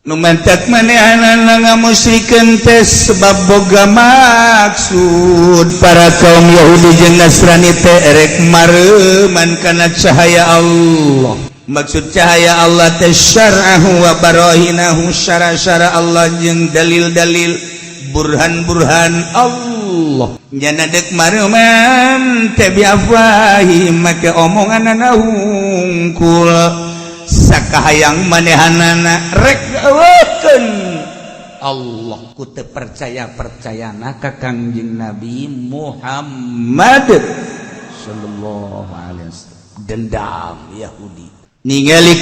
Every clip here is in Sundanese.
Nu mantak manehanana ngamusyrikeun teh sebab boga maksud. Para kaum Yahudi jeung Nasrani teh erek mareuman kana cahaya Allah. Maksud cahaya Allah teh syar'ahu wa barahinahu, syara-syara Allah jeung dalil-dalil, burhan-burhan Allah. Nyana dek mareuman teh biafwahihim, make omonganana hungkul. Sakahayang manehanana rek eueukeun Allah ku teu percaya-percayana ka Kangjeng Nabi Muhammad sallallahu alaihi wasallam. Dendam Yahudi ningali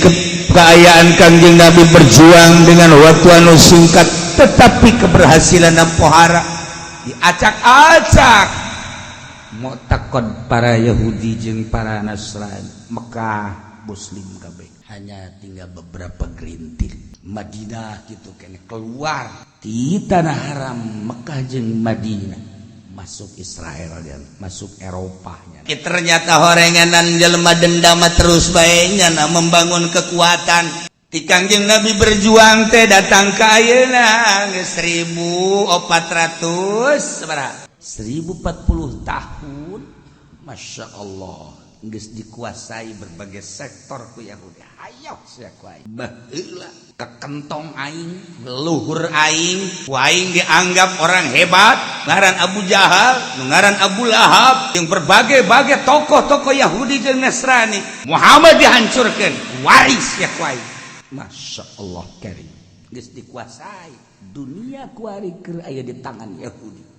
keayaan Kangjeng Nabi berjuang dengan waktu anu singkat, tetapi keberhasilan pohara diacak-acak mu'taqad para Yahudi jeung para Nasrani. Mekah Muslim kabeh, hanya tinggal beberapa gerintil. Madinah gitu kene keluar di tanah haram Mekah jeung Madinah, masuk Israel dan masuk Eropahnya. Ternyata horenganan jelema dendam terus bae nya membangun kekuatan. Ti Kangjeng Nabi berjuang teh datang ke ayeuna geus 1400 sabaraha, 1040 tahun. Masya Allah, geus dikuasai berbagai sektor ku Yahudi. Hayo sia ku aing, baheula kekentong aing, leluhur aing, ku aing dianggap orang hebat, ngaran Abu Jahal, nu ngaran Abu Lahab, yang berbagai-bagai tokoh-tokoh Yahudi jeung Nasrani. Muhammad dihancurkan, waris ya ku aing. Masya Allah karim, geus dikuasai dunia kuari keur aya di tangan Yahudi.